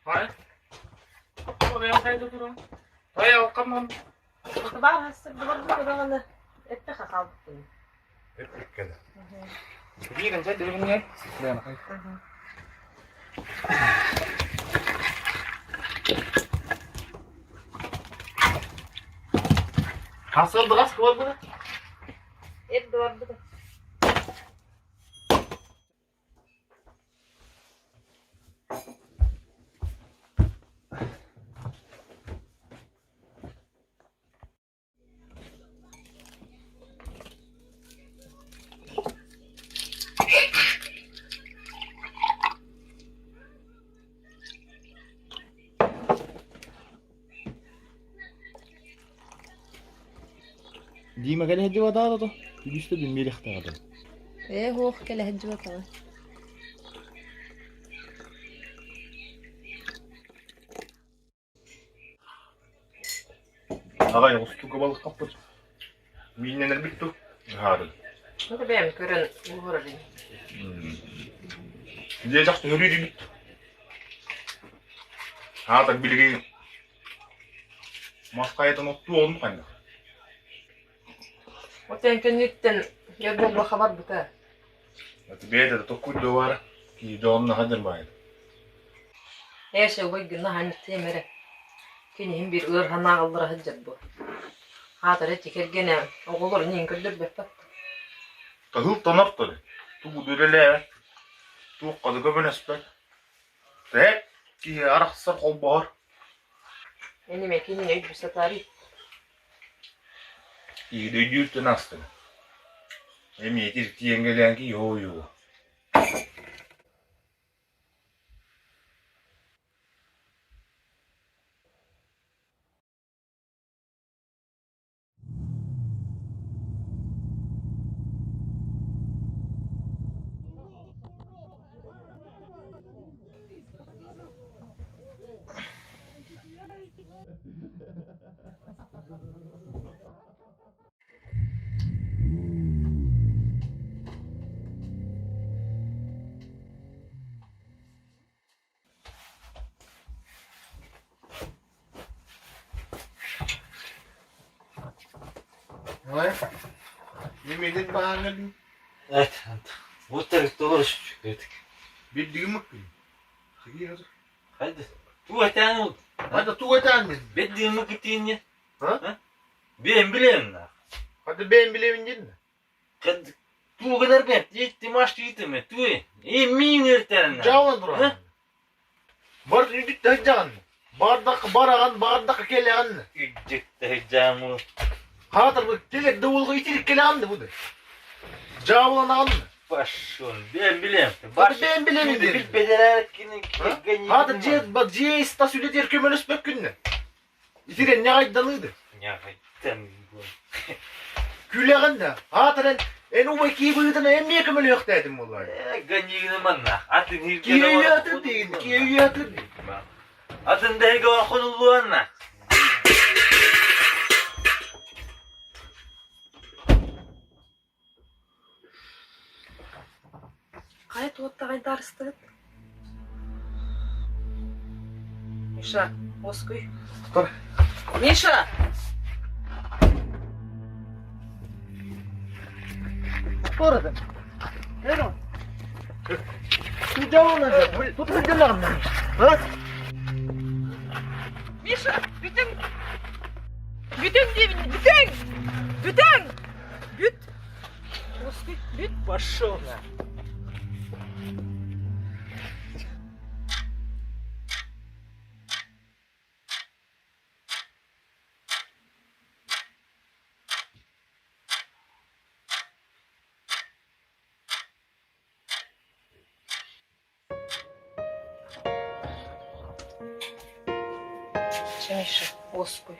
Хай. Хай, алкаман. Баар хассырдыбар даҕаны эппэхэ хаалбыттын. Эппиккэ Биирин чай дебинге. Хасырдыгас кыбарбыта. Эт барбыта. Дима кэлэ сылдьыбатаҕа да үгүстэ билмиэхтээх этэ. Ээ суох кэлэ сылдьыбатаҕа. Аҕай оҕустууга балыкпыт мииннэнэрбит дуу ыһаарын. Ну бэйэм көрөн уһурар ини. Дьиэ дьахтар өрүү диибит. Аата билигин мас хайатын оттуу оннук хайдах. Отен кэнниттэн өр буолбаха барбыта. Бэйэтэ да токкуйдуо баара. Киһи дьоҕун наһаа дьарбаайда. Ээ убайгын наһаа ниттиэм эрэ. Киниһин биир ыар санааҕаллара сылдьар буо. Аатара ити кэргэнэ оҕолорун иһин көрдөрбөппөт. Таһыл тонор торе. Тугу да үлэлээбэт. Туохха да көмөлөспөт. Тэп киһи арахсар холбоһор. Энимэ кинини өйдүү сатаарый. Киһи өйдүүртэн астына. Эмиэ тиртиэҥҥэлээн киһи ойуо. Немеден баһааҥҥа Evet. Bu tarafta uğraşıp Bildiğin mi? Hadi. Туу этään ул. Hadi туу этään мин. Беддиин китиинне. Ha? Бэйэм билэм на. Hadi бэйэм билэбин диэн. Туу гынар бэт. Итти маш тиитеме. Туй. И мин эртэн. Жаалан туран. Бар үдүт тахжаан. Бардак бараган бардак келеган. Үдүт тахжаан. Хаатыр бу келек дуулга итирик келеган бу. Жаалан Пошел. Бэйэм билэм. Hadi бэйэм билэбин диэн. Бил бедерер кини. Хаатыр дьиэ дьиэ ис-тас үлэтигэр көмөлөспөккүн. Итирэн ньаҕайданыыды. Ньаҕайдан. Күлэҕин да, аатыран эн убай кии быһыытынан эмиэ көмөлөһүөхтээтим буоллаҕай. Э, ганньыгыны манна. Атын Киһи атын диигин, киһи атын. Атын дэһигэ охонуллуанна. Хайа туоттаҕай даарыстыгыт? Миша, уоскуй. Тұр. Миша! Тур это. Тут А? Миша, бүтүҥ! Бүтүҥ диибин, бүтүҥ! Бүтүҥ! Бүт! Уоскуй, бүт! Пошел на. Чэ, Миша, уоскуй.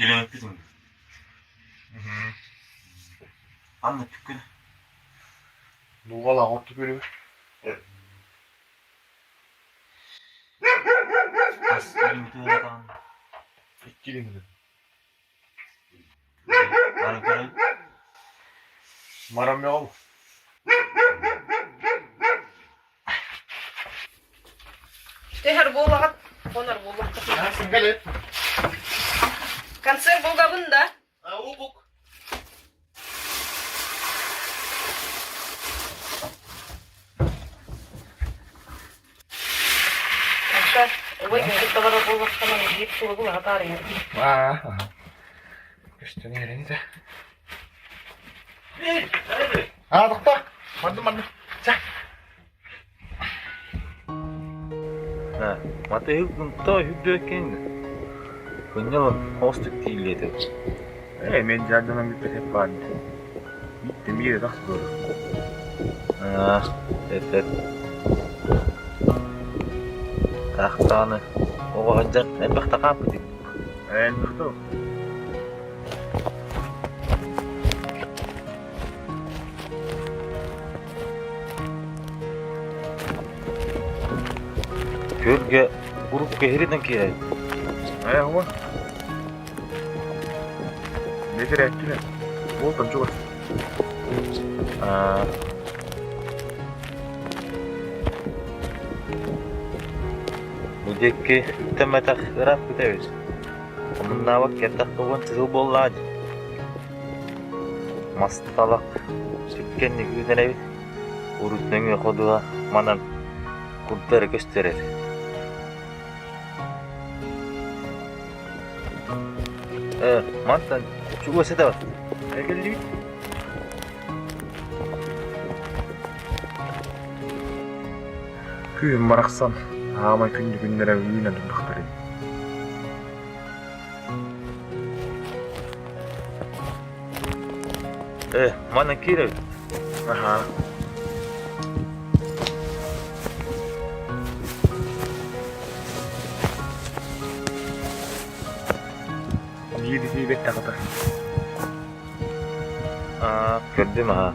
Иккилэммиппитин. Анна түккүн. Дууҕалаах орто күөлүгэр. Хас илимитин Икки илимитин. Бары көрөн. Мараммеҕал. Түһэр буолаҕыт, хонор буолуохха. Концерт булгабын да? Көстөн иһэрин да. Аа, тохтоо. Мардым, мардым. Чэ. Матыһык то үрдүөккин Кынньылын хостук тииллиэтэ. Ээ, мен жардынан бүппэт баар. Биттем биир тахсы буолар. Аа, эт Таахтааны оҕо сылдьан элбэхтэ хаампытый. Элбэхтэ. Күөлгэ урукку иһиринэн киирэр. Ээ, уон. Бэтэрээттинэ. Уолтан чугас. Аа. Бу диэки үктэммэтэх ырааппыт эбит. Омуннаабат кэлтэххэ уонча сыл буоллаҕа дии. Мас талах сүккэнник үүнэр эбит. Урут нөҥүө ходуһа манан курдары көстөр этэ. Ээ, мантан чугас этэ Кэллибит. Күһүн барахсан аамай күндү күннэрэ үүнэн турдахтар ини. Э, манна киирэбит. Аһаа. Биир тиийбэт даҕата. Аа, көрдүм аһаа.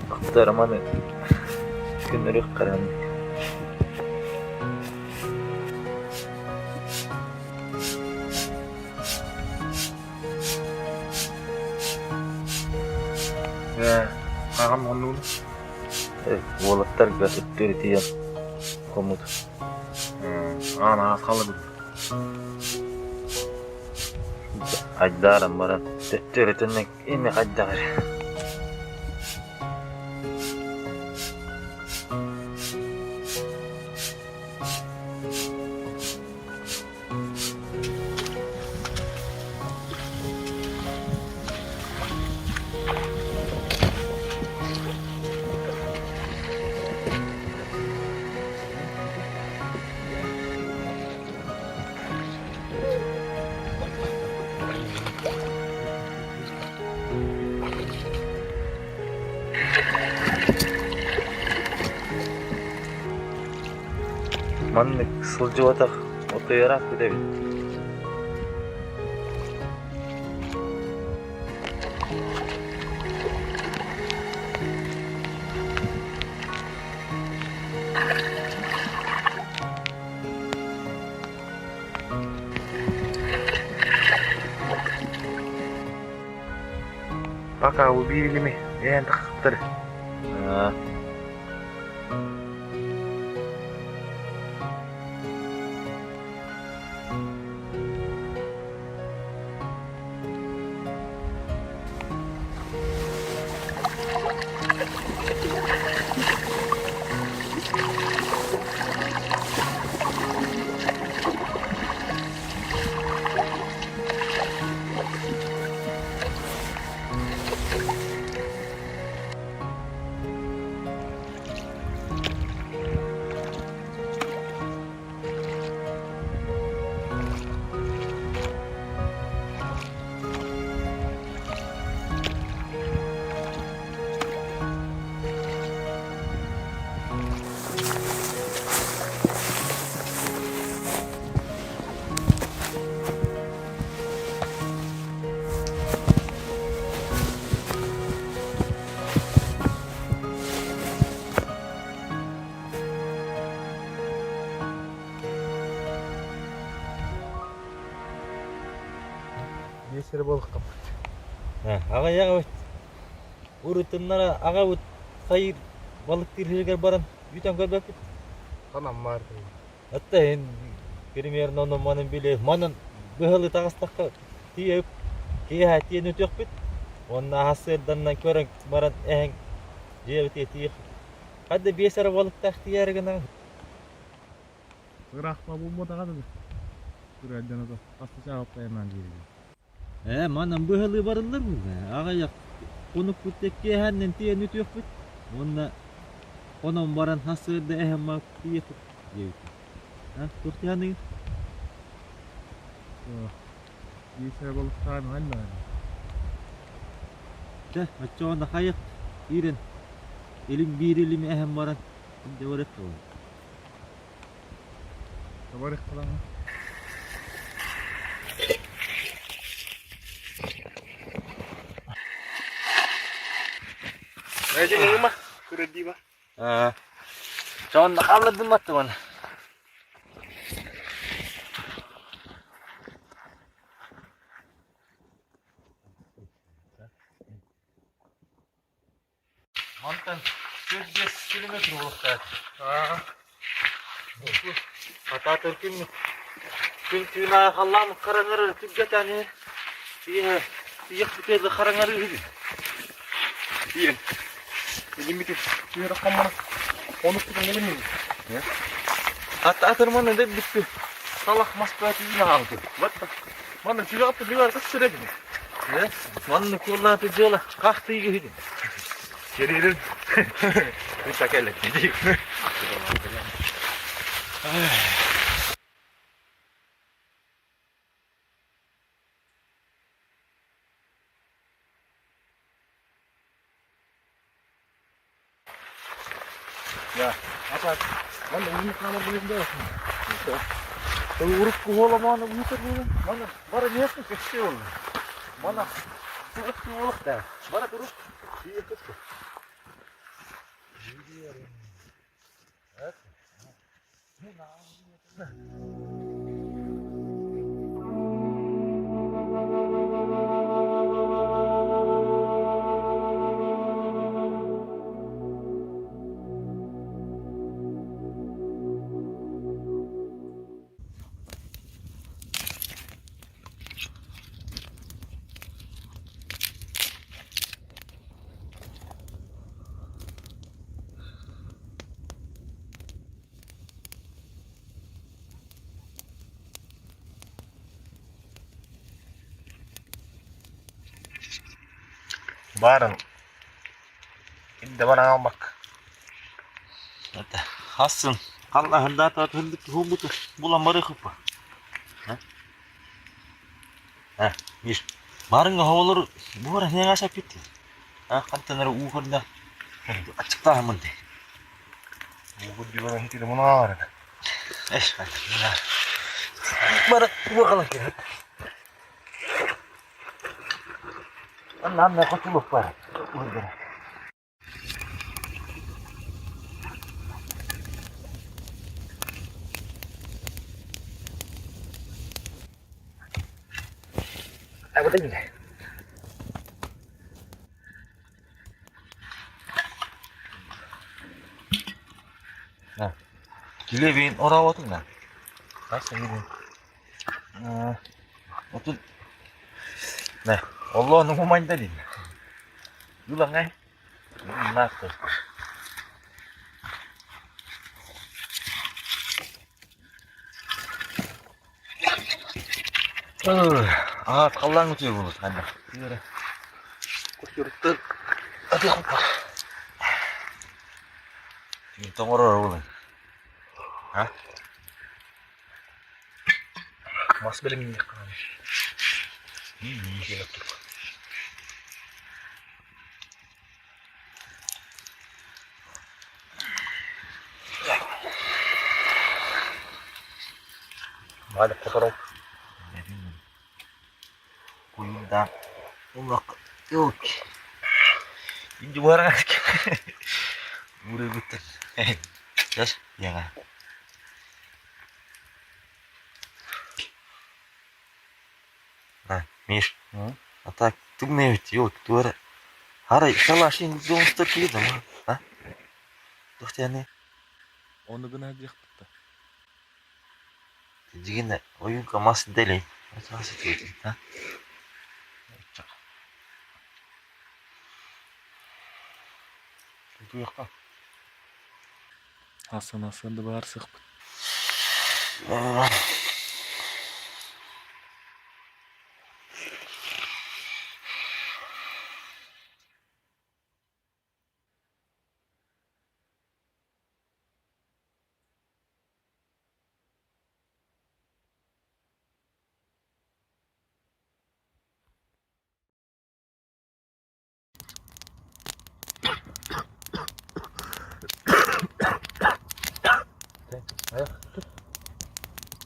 Ахтар маны күннөрү харан. Ээ, аҕам оннугун Уолаттарга өттүөр тиийэн хоммут. Аан аас халыбыт. Айдааран баран төттөрүтүнэн ими хайдах эрэ. Маннык сылдьыбатах утуйараах бүтэбит. Пока убили ми, эн тахсыптар. эрэ буолуохтаахпыт. Аҕыйах эбит. Урутуннара аҕабыт хайыыр балыктыыр сиригэр баран бүтэн көрбөппүт. Ханаммаар Отто эн примерно онон манан били манан быһалыы таҕыстахха тиийэбит киэһэ тиийэн өтүөхпүт уонна сарсыарданан көрөн баран эһэҥ дьиэбитигэр тиийиэхпит. Хас да биэс эрэ балыктаах тиийээри гынаҕын. Ыраахпа буолбатаҕа да күрэлдьэн ото хас да чаҕылтай айаннаан дииригин. Ээ, манан быһалыы барыллар буолла. Аҕыйах хонукпут киэһээннэн тиийэн үтүөхпүт уонна хонон баран сарсыарда эһэм тиийиэхпит диэбитим. А, туох дии Биэс эрэ балыктаан уһаннаҕын. Чэ, оччоҕуна хайык киирэн илим биир илими эһэн баран дьэ барыахха Барыахталаҥа. Көрөрдии Чон хаалладым маттыбын. Мантан 4-5 километр буолуохтаах. Хатаатар күммүт күн түүн аайы халлаан хараҥарар түргэтэн тииһэ тиийэх бүтүөр хараҥарыы үһү. Тиийэн. Илиммити түһэрэ хаммана. Онуктутун илиммин. Хатаатар манна да бүттү. Салах мас баатыйын аҕалды. Батта. Манна сүрэҕэ түлүгэр кыс сирэ Манна куоллааты дьыала хахтыйга үһү. Кириирин. Үтакеле. Я, апа, манна уһун хаамар билим да. Урукку уоламааны уутар буолан, мана бара ньиэххэ көстүө буолла. Мана сылык туолук да. Бара турук. Баарын инде баран алмак. Хасын халлаһырдаата хырдык хуубуту булан барыхыппа. А, Миш, барыңга хоолор буора хеҥа саппит. А, хантан эрэ уу көрдө. Аччыктааһымын дии. Бу диван хитире мунаалар. Эш, Бара уақала киһи. Анна анна хотулук бар. Урдара. Абытын. Килевин ораабатыҥ Хас иһин. Отут нэ оллоону умайда дин. Ылаҥай. Наахтыр. Аат халлаан үтүө буолут ханна. Кутуруттар Атыах Тоҥорор буолан. А? Мас билиминнэх канал. Мали которов. Куйунда улак yok. İnci bu ara Buraya bitti. Yaş yana. Миш, а так тымныйбыт ёлки туора Арай шалаш дом киирдим а? Туох диэний? Ону гына диэхпит да. Дьигинэ ойуунка мас дэлэй а? Утуйахха. Асан асан да баар сыхпыт.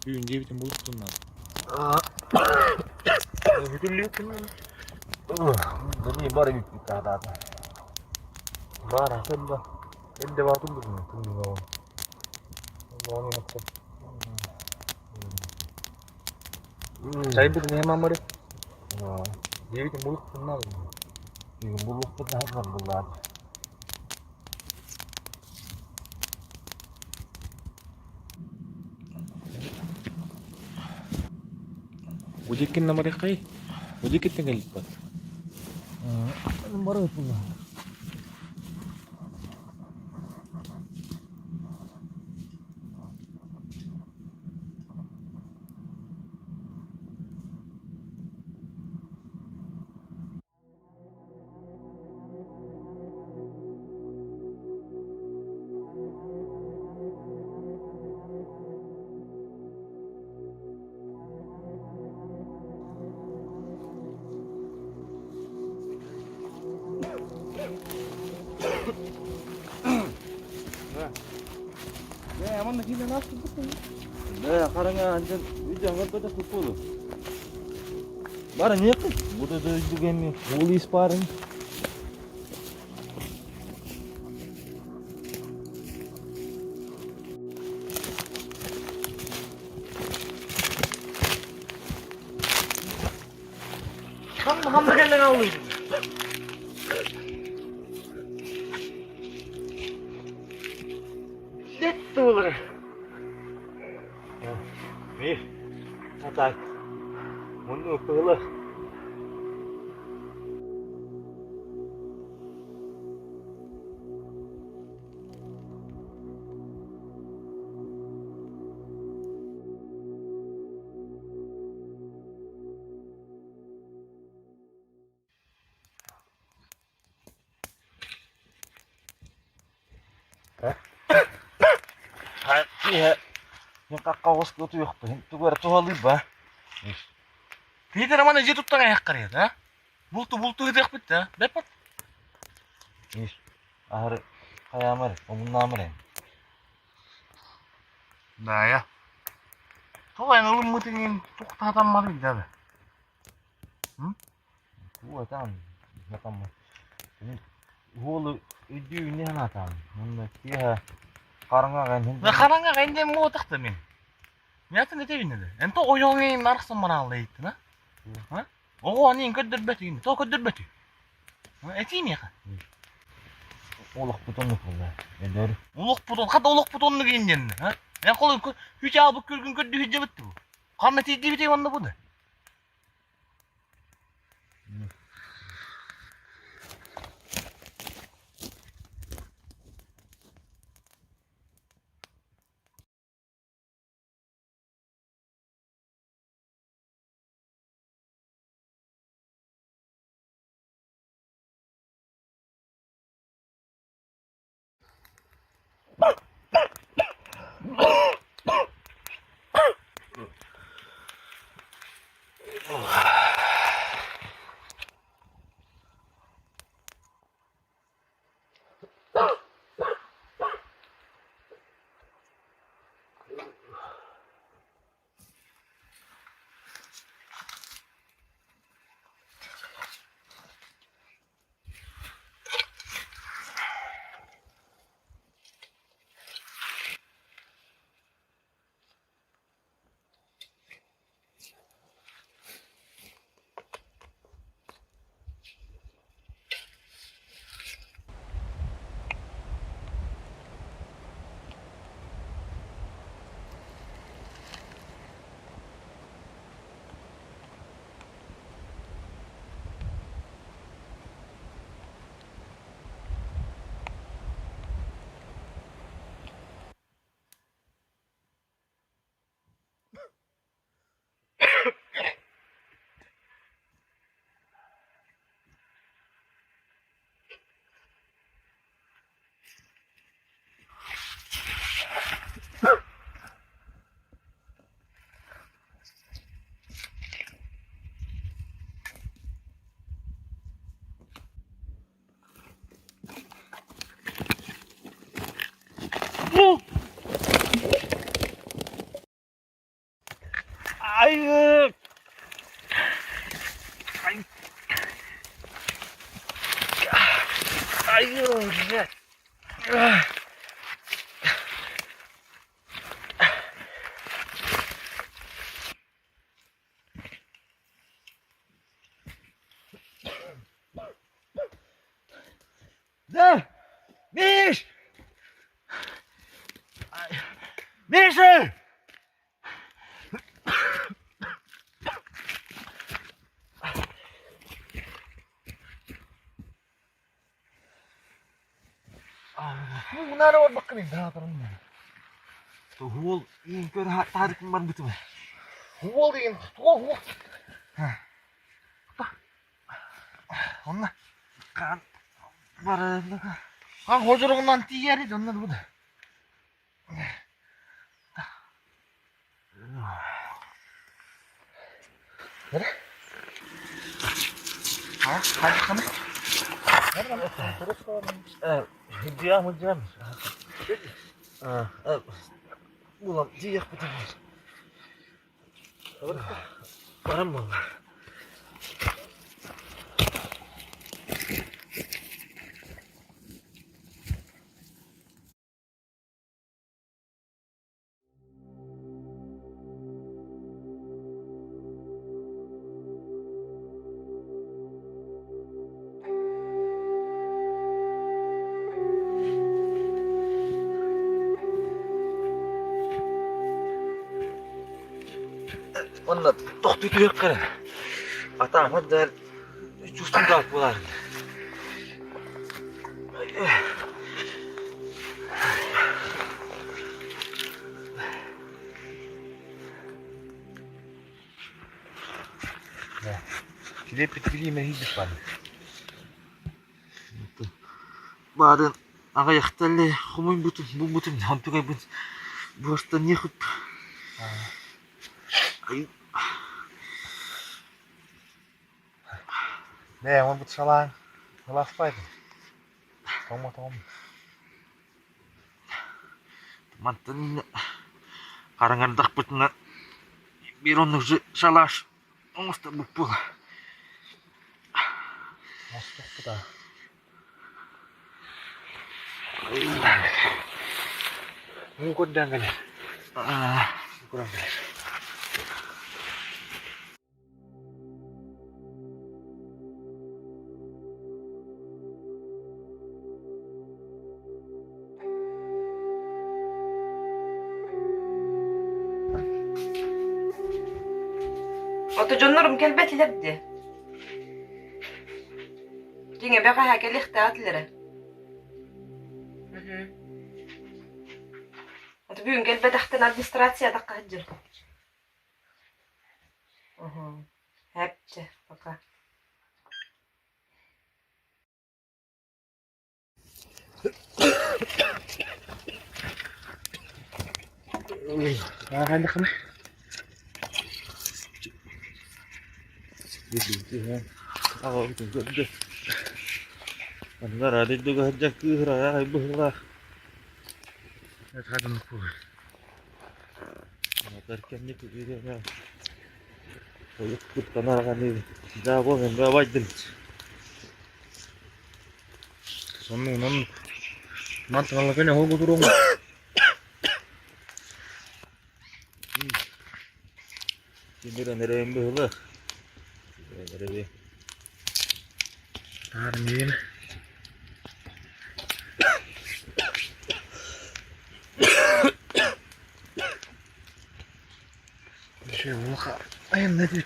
Бүгүн диэбитим булуктуннан. Дани бары бүппүт адаата. Баар атын да. Элде баатын бүгүн тымныга. Чайбыт не мамыры. Диэбитим булуктуннан. Бүгүн булуохпут наһаа буллаат. Удиккин намарыхай. Удиккиттен келиппат. Бары булла. Хараҥа андын видеоҥҥар көтө куппулу. Бары не Бу да дойдугами уол испарын. Хам кэллэҥ аллыйдым. Лет туолар. Мир. А так. Мунну кыылах. Киһи мин какка оҕус утуйуохпун тугу эрэ туһалыыр Питер аман эдьиий туттан айаххарыйат, а? Булту булту ыытыахпыт да, бэппат. Миш, аһары хайаамар, омуннаамар Даайа. Тоҕо эн ылыммытыҥ иһин туохтаатамматый да? Куотаан, хатаммат. Уолу өйдүү не санаатаан. Онно киэһэ хараҥаҕа эн Хараҥаҕа эн диэн муотах да мин. Мятын этэбин да. Эн то ойоҕуҥ эйин арахсан мараалла ииттин, а? Оҕо аньыын көрдөрбөтүгүн, тоҕо көрдөрбөтүй? Этиий миэхэ. Олохпут оннук буолла. Өлөр. Олохпут он, хата олохпут оннук иин диэн, а? Эн холуй хүч аалбыт күргүн көрдүү сылдьабыт бу. Ханна тиийдибитий онно бу да? Айыы! Айыы, блядь! Да! Миш! Миша! Мунара барбаккын даатарым. Уол иин көр таарыкын барбытым. Уол деген туол уол. Онна Хаан баран. Хаан хожоругунан тиийэр онна бу. Hıcıyam hıcıyam. Ulan тиийэхпитин баран буолла. Онно тохтуу түһүөххэ эрэ. Атааммыт да чувствуйдаах буоларын. Килиэппит билиимэ иһийбит бааны. Баарын аҕыйахта эле хомуйбутум, булбутум, онтукайбын буортаниахыт. Ээ, оҥорбут салааҥ ыласпайтын. Тоҥмотоҕум. Мантан хараҥардахпытына биир оннук шалаш оҥосторбут буола. Оҥостуохпут аа. Уу көрдөөн кэлэр. Уу көрөн кэлэр. Ото дьоннорум кэлбэтилэр дии. Дьиҥэ бэҕэһээ кэлиэхтээх этилэрэ. Ото бүгүн кэлбэтэхтэн администрация атахха сылдьар. Һээпчэ, пока. Аннараа дойдуга сылдьар кыыһыраҕай быһыылаах. Соннугунан мантан көнө хоһу туруом. Тимир быһылы. Армин. Айанна бүт.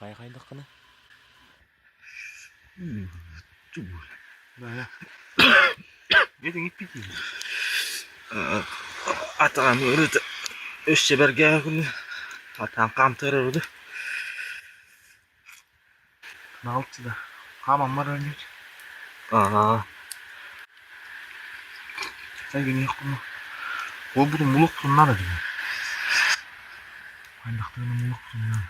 Хайа хайдаххына? Атаҕым ыарыыта өссө бэргээҕэ күнү атаҕым хаамтарар ылы. Наҕылчы да хаамаммар оонньуут. Аа. Сэргэниэхпин уолбутун мулуохпутун наада дии. Хайдахтарына мулуохпутун наада.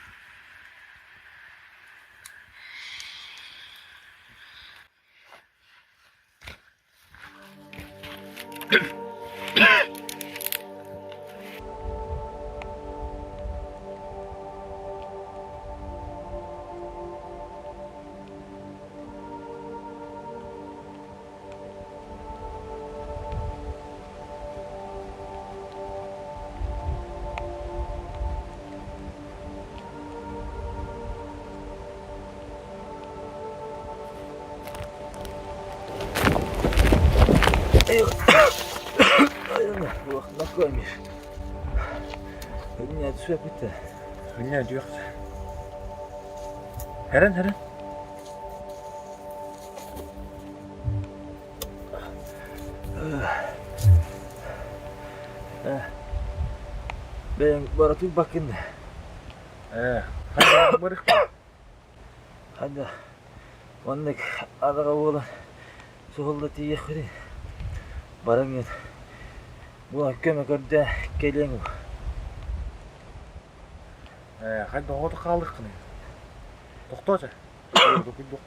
Хынньа дьүөх. Хэрэн хэрэн. Бэйэҥ бара турбаккын да. Ээ, хайдах барыахпын? Хайда, оннук адаҕа буолан суһулла тиийиэхпитин баран иһэн буолан көмө көрдөө кэлиэҥ Ээ, хайдах оҕото хаалыаххыный? Тохтоо чэ. Токуйдуох.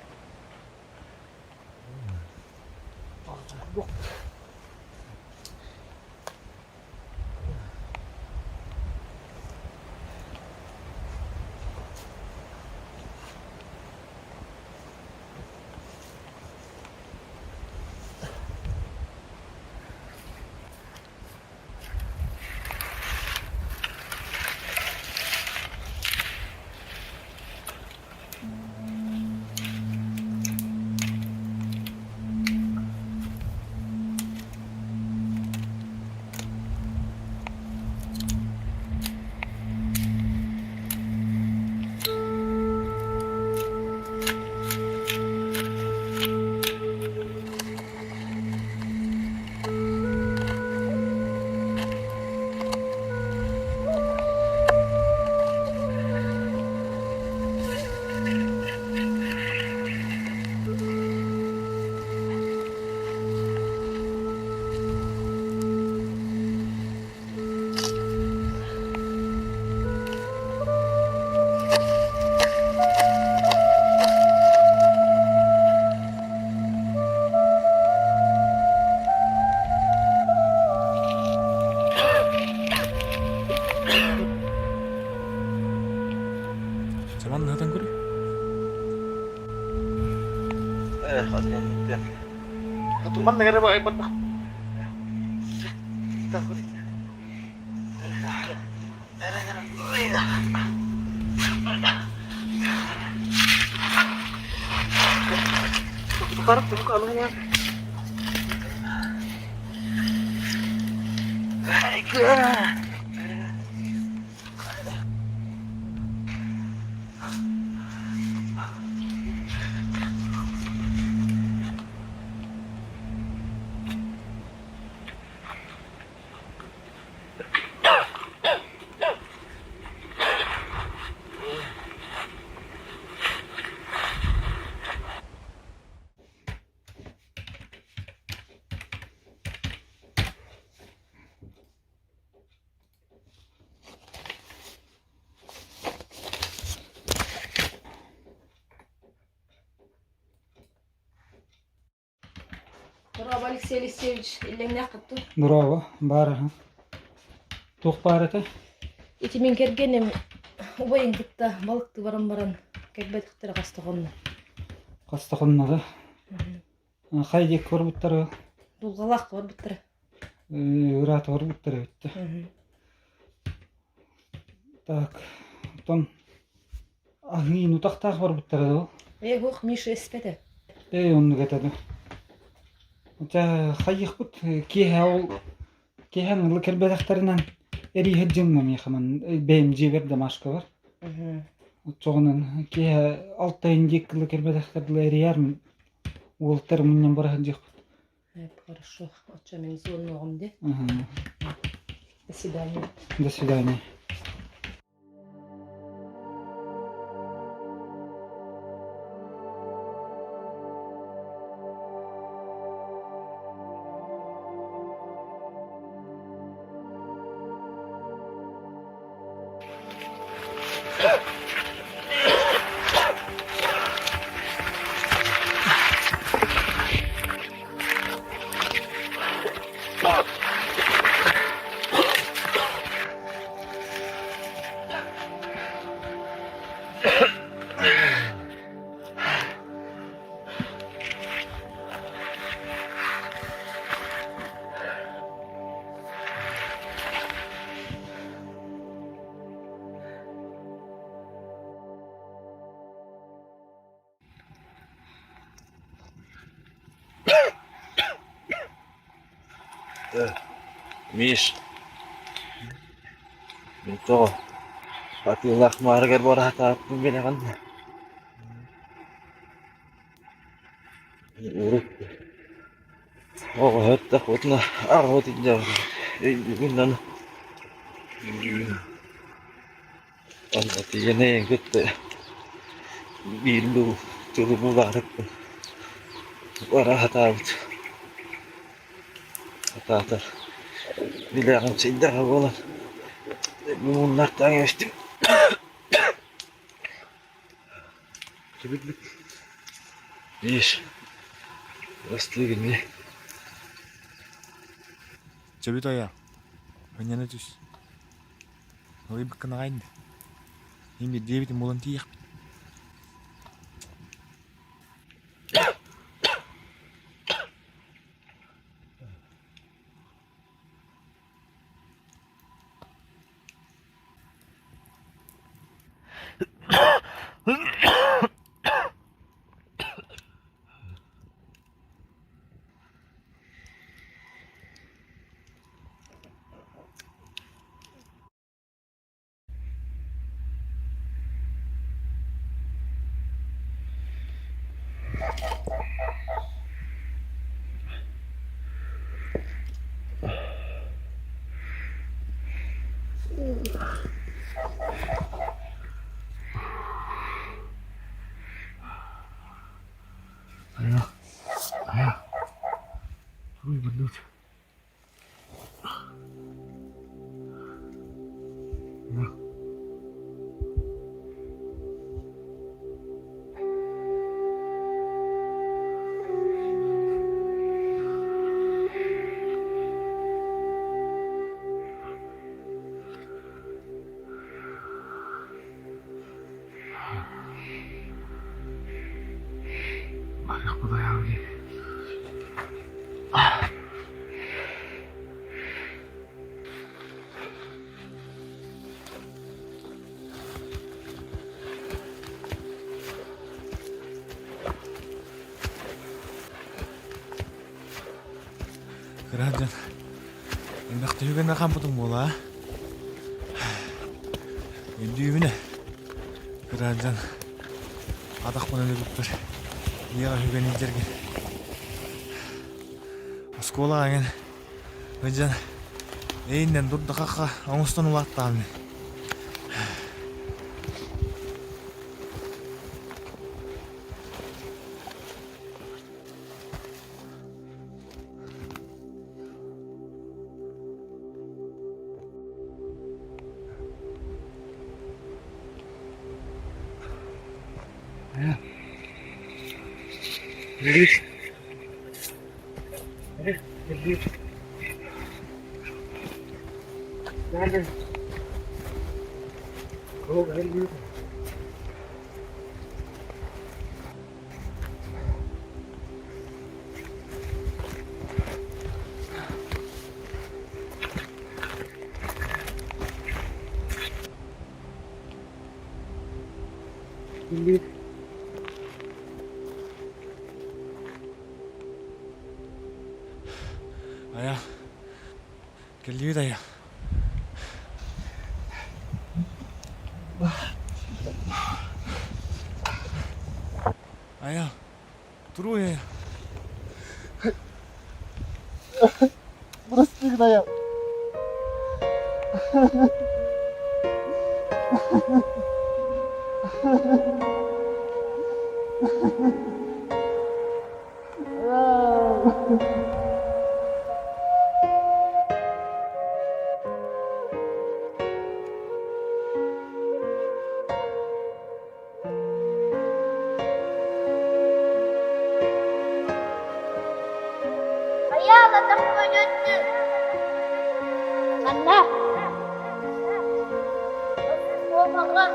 Саман наһатан көрүй. Манна эрэ барбах. Браво, Алексей Алексеевич, иллэҥнээх кыттын. Браво, баар аһа. Туох баар этэ? Ити мин кэргэним убайын кытта балыкты баран баран кэлбэтэхтэрэ хаста хонно. Хаста хонно да? Хай диэки барбыттара? Дулҕалаах барбыттара. Ыраата барбыттара эбит Так, оттон аһыын утахтаах барбыттара дуо? Ээ, уох, Миша испэтэ. Ээ, оннук этэ да. Чэ, хайыахпыт киэһэ ол киэһэ ылы кэлбэтэхтэринэн эрииһэ дьыҥ миэхэ бэйэм дьиэбэр домашка бар. Оччоҕунан киэһэ алтайын диэки ылы кэлбэтэхтэр дылы эрийээр уолтар мунньан бара сылдьыахпыт. Хорошо, оччо мин звонуоҕум дии. До свидания. До свидания. Миш, мин тоҕо атыылаах маарыгар бараатааппын билэҕин да? Урут оҕо һыттахпытына аҕабыт илдьэҕин өйдүүгүн аны Онно тиийэн эйигин кытта биир дуу тылы булаарыкпын бара сатаабыт. Сатаатар билэҕин сыйдаҕа буолан муннартаан кэбистим. Видишь, растыгын не. Чөбүт айа, ынньана түс. Ылыйбыккын аҕай Мин биирдиэбитин булан тиийиэхпит. Кыра дьон элбэх түһүгэнэ хампытым буолаа. Өйдүүбүн ээ. Кыра дьон атахпын өлөрүппэр ийэҕэ үгэн илдьэргин. Оскуолаҕа эҥин Ыдьан эйиннэн дурдахахха оҥостон улааттаҕым Айа, кэллибит айа. Айа, туруй айа. Прости, Айа. Атахпын Манна Оскуолаҕа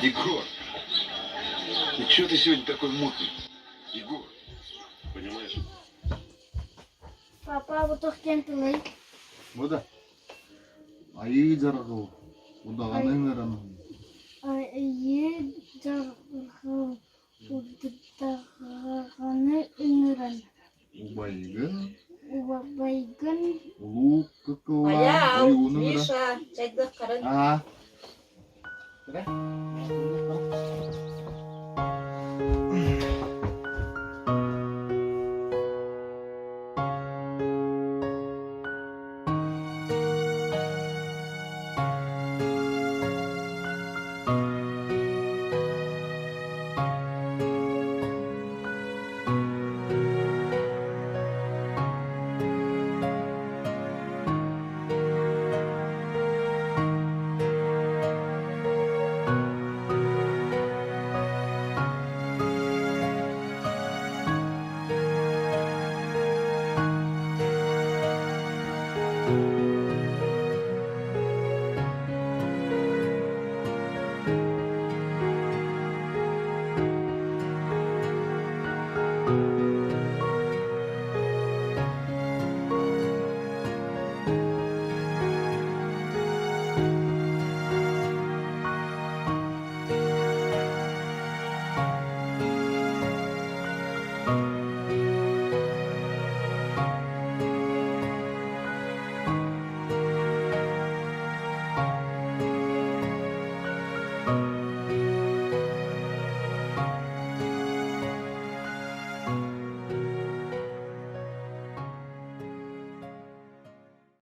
Егор, ну чё ты сегодня такой мутный? Егор, понимаешь? Папа, бу туох диэн тылый? Бу да Айыы дьарҕыл удаҕаны ыҥыран Айыы дьарҕыл удаҕаны ыҥыран Убайгын Убайгын Улуу Кыкылаан Айаал, ойууну ыҥыран Миша, чайдыаххарын. Аа.